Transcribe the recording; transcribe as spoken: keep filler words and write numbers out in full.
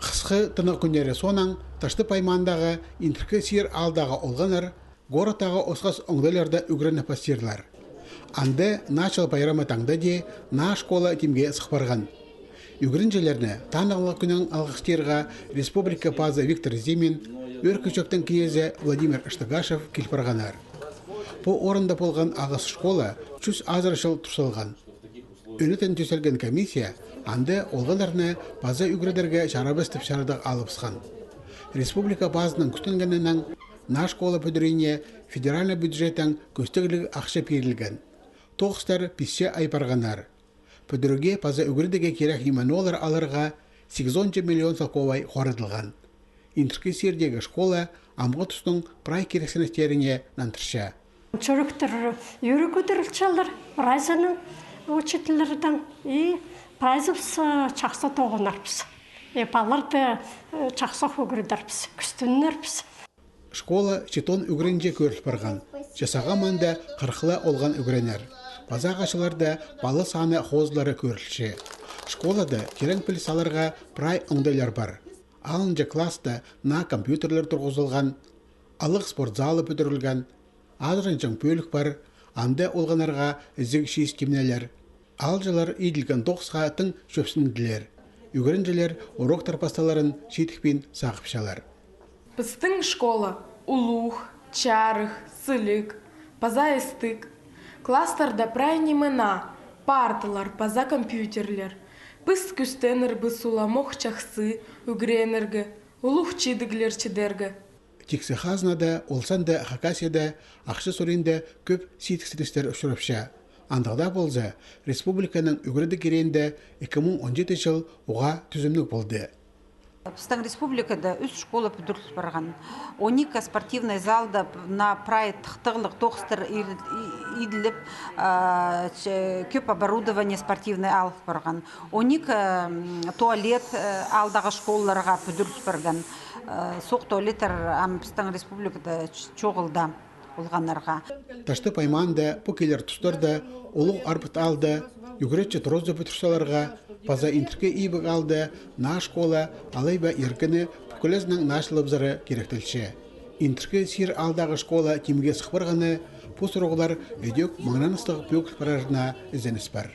Хысхы тынағ кӱннері соонаң Таштып аймаандағы Интіркі Сир аалдағы олғаннар городтағы осхас оңдайларда ӱгреніп пастирлар. Анда Наа чыл пайрамы таңда даа наа школа тимге сых парған. Ӱгренҷілерні танығлығ кӱннең алғыстирға республика пазы Виктор Зимин, Ӧӧркі Чӧптің кнезі Владимир Ыштыгашев кил парғаннар. Пу орында полған алғыс школа чӱс азыра чыл тур салған. Ӧнетін тӱзелген комиссия анда олғаннарны паза ӱгредерге чарабас тіп чарадығ алыбысхан. Республика пазынаң кӱстенгенінең наа школа пӱдіреріне федеральный бюджеттең кӧстігліг ахча пирілген. Тоғыстар пис че ай парғаннар. Пӱдірерге паза ӱгредерге кирек ниме-ноо аларға сигізон че миллион салковай хорадылған. Интіркі Сирдегі школа амғы тустың прай кирексіністеріне нандырча. Чӱректер ӧӧре кӧдірілчелер, прайзының учительлердің, и прайзыбыс, э, чахсы тоғынарбыс. И палаларды, э, чахсы ӱгредербіс, кӱстенербіс. Школа читон ӱгренҷі кӧріл парған, че сағам анда хырых ла олған ӱгренер. Паза ағачларда пала саны хозылары кӧрілче. Школада тирең піліс аларға прай оңдайлар пар. Алынҷа класста наа компьютерлер турғызылған, алығ спорт залы пӱдірілген, азыранҷаң пӧлік пар, анда олғаннарға ізіг чиис тимнелер. Аалҷылар иділген тоғысха тың чӧпсінілділер. Ӱгренҷілер уроктар пасталарын чидікпин сағыпчалар. Пістің школа улуғ, чарых, сіліг, паза істіг. Класстарда прай ниме наа, парталар паза компьютерлер. Піс кӱстенербіс уламох чахсы ӱгренерге, улуғ чидіглер чидерге. Тиксі хазнада, ол санда Хакасияда, ахча суринда кӧп сидіксіністер учурапча. Андағ даа полза, республиканың ӱгредіг киреенде ікі муң он читі чыл уғаа тӱзімніг полды. Пістің республикада ӱс школа пӱдіріл парған. Он ікі спортивный залда на прай тыхтығлығ тоғыстар ир-, и-, иділіп, а, ч-, кӧп оборудование спортивный алып парған. Он ікі, м, туалет, э, аалдағы школаларға пӱдіріл парған. Э, суғ туалеттер ам пістің республикада ч-, чоғыл даа олғаннарға. Таштып аймаанда пу килер тустарда Улуғ Арбат аалда ӱгретчі туразы пӱдір саларға паза Интіркі Ибіг аалда наа школа алай ба иркіні пӱкӱлезінең наачылабызары киректелче. Интіркі Сир аалдағы школа тимге сых парғаны пу сурығлар ідӧк маңнаныстығ пӧгіл парарына ізеніс пар.